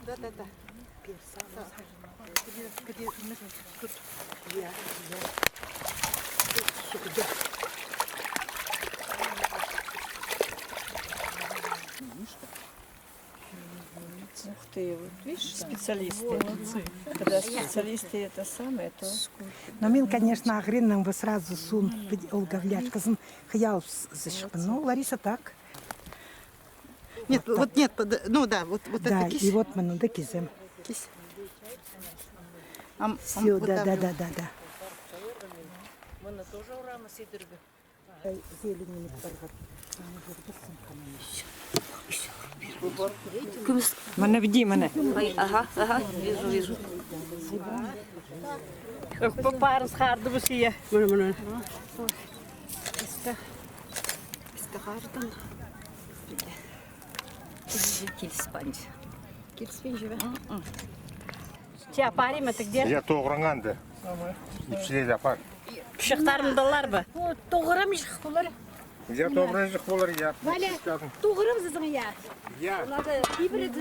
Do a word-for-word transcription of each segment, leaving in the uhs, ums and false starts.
Да, да, да. Ух ты, вот видишь, специалисты. Когда специалисты это самое, то... Но мин, конечно, ағыриннаң ба сразу суун піди ол говляшказын хыялыбызып. Ну, Лариса так. Нет, вот так. Вот нет, под- ну да, вот, вот да, это кис. И вот мыны да кизем. Кис. Ам, ам, всё, вот да, так да, вот. Да, да, да. Мыны тоже урама сидіргі. Ай, зелень миніп парған. Кӱміс. Мына, піди, мына. Ай, ага, ага, вижу, вижу. Ох, пу парыс харды пу сие. Мына, мына. Істі, істі хардың. Киліспенче. Киліспенче бе? Че апарим, а ты где? Я тоғыраңанды. Ипчілерді апар. Пышахтарың да алар ба? Тоғырамҷых полар. Я тоғырамҷых полар, я. Валя, тоғырам сізің, я. Я. Надо выбрать.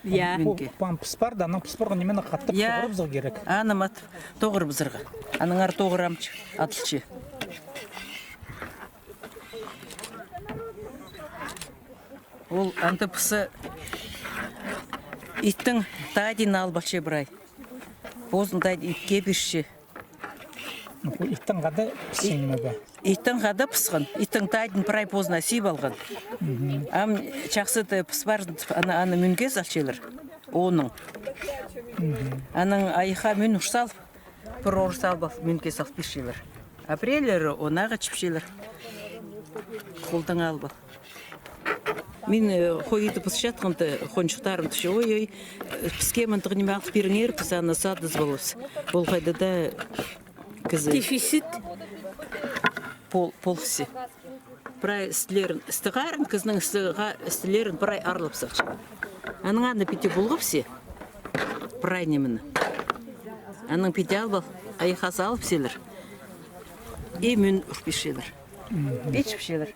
Я. Пу пампыс пар да, анаң піс парған нимені хаттап тоғырыбызарға кирек. Аны мат тоғырыбызарға. Аннаңар тоғырамҷы, адалча. Ол анда пісі иттің тадиин алып алча прай. Позының тадиин итке пирче. Ну, пу иттің хада піскен ме бе? Иттің хада піскен. Иттің тадиин прай позына сип алған. Мгм. Ам чахсы тіп піс парзын, аны, аны мӱнге салчалар. Оның. Мгм. Анаң айыхха мӱн ӱр салып, пір ӱр салып ал, мӱнге салып пирчелер. А пірелері онаға чіпчелер. Холдаң алып ал. Мин, э, хойыда пысчатханда, хонҷыхтарым тіпче: ой-ой, э, піске мындағ ниме алып пиріңер, піс аны садызып аларбыс. Ол хайда даа кізі... Дефицит. Пол-, полысча. Прай істілерін, істі харын, кізінің істі ха-, істілерін прай аарлап салча. Анаң аны піди пулғапча, прай нимені. Анаң піди алып ал, айыхха салып салчалар. И мӱн ӱр пирчелер. И чіпчелер.